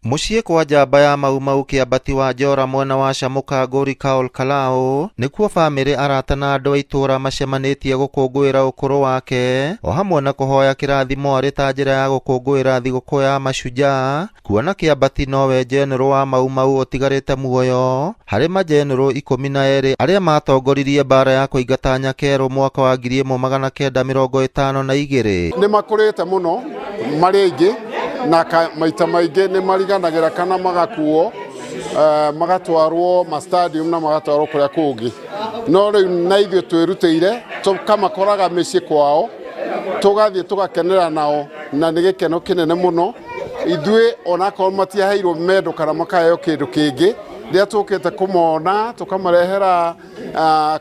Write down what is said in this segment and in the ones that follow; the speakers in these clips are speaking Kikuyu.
Mũciĩ kwa njamba ya Mau Mau Kĩambati wa Njora mwena wa Camuka Ngũri Kaol Kalao nĩkuo bamĩrĩ arata na andũ a itũũra macemanĩtie gũkũngũĩra ũkũrũ wake o hamwe na kũhoya kĩrathimo arĩ ta njĩra ya gũkũngũĩra thigũkũ ya Mashujaa kuona Kĩambati nowe njenũrũ wa Mau Mau ũtigarĩte muoyo harĩ majenũrũ 12 arĩa matongoririe mbara ya kũingata Nyakerũ mwaka wa 1952. Nĩ makũrĩte mũno marĩ aingĩ na maita maingĩ nĩ mariganagĩra kana magakuo magatwarwo ma stadium na magatwarwo kũrĩa kũngĩ, no rĩu na ithuĩ twĩrutĩire tũkamakoraga mĩciĩ kwao, tũgathiĩ tũgakenera nao, na nĩ gĩkeno kĩnene mũno ithuĩ onakorwo matiaheirwo mendo kana makaheo kĩndũ kĩngĩ. Rĩrĩa tũkĩte kũmona tũkamarehera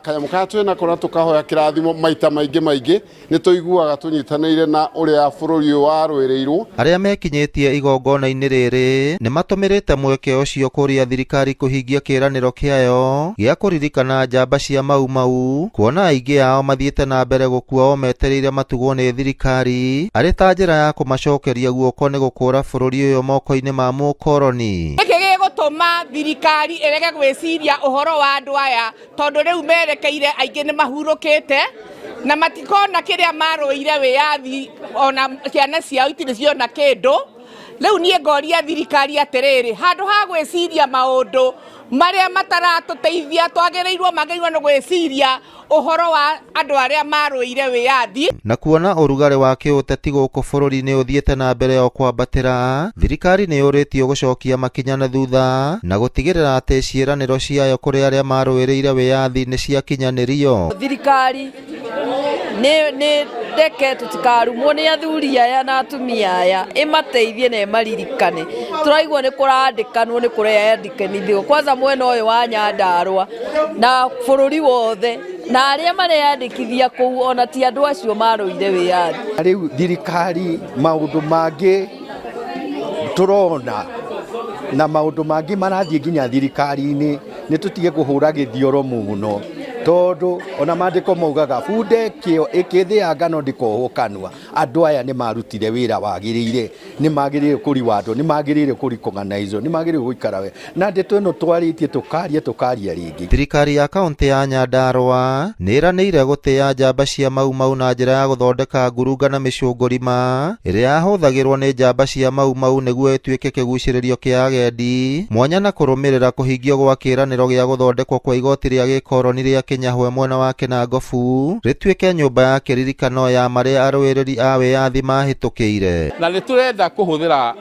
kanyamũ karĩa twĩnako na tũkahoya kĩrathimo maita maingĩ maingĩ, nĩ tũiguaga tũnyitanĩire na ũrĩa bũrũri ũyũ warũĩrĩirwo. Arĩa mekinyĩtie igongona-inĩ rĩrĩ nĩ matũmĩrĩte mweke ũcio kũria thirikari kũhingia kĩĩranĩro kĩayo gĩa kũririkana njamba cia Mau Mau, kuona aingĩ ao mathiĩte na mbere gũkua o metereire matugwo nĩ thirikari arĩ ta njĩra ya kũmacokeria guoko nĩ gũkũra bũrũri ũyũ moko-inĩ ma mũkoroni. Gĩkĩ gĩgũtũma thirikari ĩrege gwĩciria ũhoro wa andũ aya, tondũ rĩu merekeire aingĩ nĩ mahurũkĩte na matikona kĩrĩa marũĩire wĩyathi, ona ciana ciao itirĩ ciona kĩndũ. Rĩu niĩ ngoria thirikari atĩrĩrĩ, handũ ha gwĩciria maũndũ marĩa mataratũteithia, twagĩrĩirwo magĩrĩirwo nĩ gwĩciria ũhoro wa andũ arĩa marũĩire wĩyathi. Na kuona ũrugarĩ wa kĩũteti gũkũ bũrũri-inĩ ũthiĩte na mbere o kwambatĩra, thirikari nĩ yũrĩtio gũcokia makinya na thutha na gũtigĩrĩra atĩ ciĩranĩro ciayo kũrĩ arĩa marũĩrĩire wĩyathi nĩ ciakinyanĩrio. Thirikari nĩ reke tũtikarumwo nĩ athuri aya na atumia aya, ĩmateithie na ĩmaririkane. Tũraigua nĩ kũrandĩkanwo, nĩ kũreyandĩkanithio kwanza mwena ũyũ wa Nyandarũa na bũrũri wothe, na arĩa mareyandĩkithia kũu ona ti andũ acio marũire wĩyathi. Rĩu thirikari maũndũ mangĩ tũrona na maũndũ mangĩ marathiĩ nginya thirikari-inĩ, nĩ tũtige kũhũra gĩthioro mũno, tondũ ona maandĩko maugaga bunda ĩkĩthĩa ngano ndĩkohwo kanua. Andũ aya nĩ marutire wĩra wagĩrĩire, nĩ magĩrĩire kũriwandwo, nĩ magĩrĩire kũrecognize, nĩ magĩrĩire gũikara wega, na ndeto ĩno twarĩtie tũkaria tũkaria rĩngĩ. Thirikari ya kaũntĩ ya Nyandarũa nĩ ĩranĩire gũtĩĩa njamba cia Mau Mau na njĩra ya gũthondeka ngurunga na mĩcũngũrima ĩrĩa yahũthagĩrwo nĩ njamba cia Mau Mau nĩguo ĩtuĩke kĩgucĩrĩrio kĩa agendi mwanya, na kũrũmĩrĩra kũhingio gwa kĩĩranĩro gĩa gũthondekwo kwa igoti rĩa gĩkoroni rĩa Kĩnyahwe mwena wa Kĩnangobu rĩtuĩke nyũmba ya kĩririkano ya marĩa arũĩrĩri a wĩyathi mahĩtũkĩire. Na nĩ tũrenda kũhũthĩra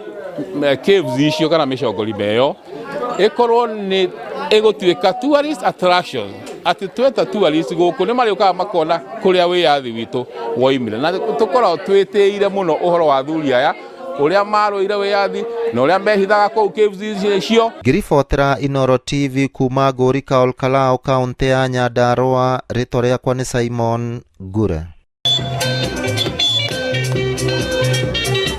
caves icio kana mĩcongorima ĩyo ĩkorwo nĩ ĩgũtuĩka tourist attraction, atĩ tweta tourist gũkũ nĩ marĩũkaga makona kũrĩa wĩyathi witũ woimire, na tũkoragwo twĩtĩire mũno ũhoro wa athuri aya, ũrĩa marũire wĩyathi na ũrĩa mehithaga kũu caves icio. Ngĩribotera Inooro TV kuma Ngũri Kaol Kalau, kaũntĩ ya Nyandarũa, rĩtwa rĩakwa nĩ Simon Ngure.